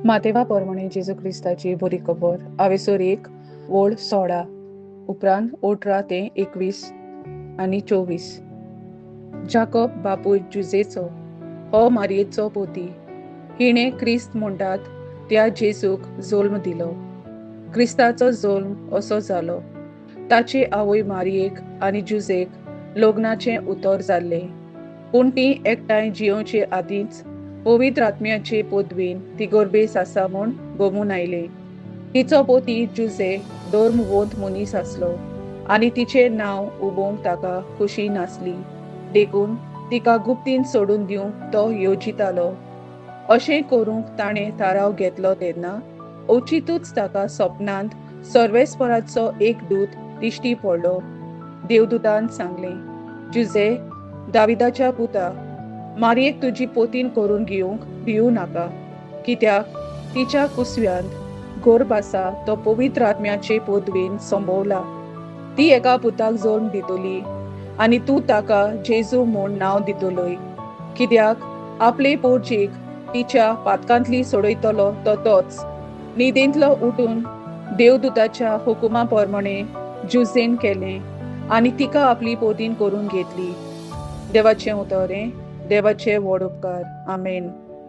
मातेवा परमणे जेजू क्रिस्ताची बरी खबर आवेसर 1 वळ 16 उपरांत 18 ते 21 आनी 24. जाकब बापूय जुजेचो हो मारयेचो पोती, हिणें क्रिस्त म्हणटात त्या जेजूक जल्म दिलो. क्रिस्ताचो जल्म असो जालो, ताची आवय मारयेक आनी जुजेक लग्नाचें उतर जाल्लें, पूण ती एकठांय जियोवचे आदींच पवित्र आत्म्याचे पदवीन ती गर्भेस आसा म्हूण गोमून आयले. तिचो पोती जुजे धर्मवंत मनीस आसलो आनी तिचें नांव उबोवंक ताका खुशी नासली, देखून तिका गुप्तीन सोडून दिवंक तो येवजितालो. अशें करूंक ताणें थाराव घेतलो तेन्ना अवचितूच ताका सपनांत सर्वेस्पराचो एक दूत दिश्टी पडलो. देवदूतान सांगलें, जुजे, दाविदाच्या पुता, मारयेक तुजी पोतीन करून घेवंक भिवू नाका, कित्याक तिच्या कुसव्यांत गर्भ आसा तो पवित्र आत्म्याचे पदवीन संभवला. ती एका पुताक जल्म दितली आनी तूं ताका जेजू म्हूण नांव दितलोय, कित्याक आपले पोरजेक तिच्या पातकांतली सोडयतलो तो तोच. न्हिदेंतलो उठून देवदूताच्या हुकुमा प्रमाणे जुजेन केलें आनी तिका आपली पोतीन करून घेतली. देवाचें उतर हें, देवाचे व्हड उपकार. आमेन.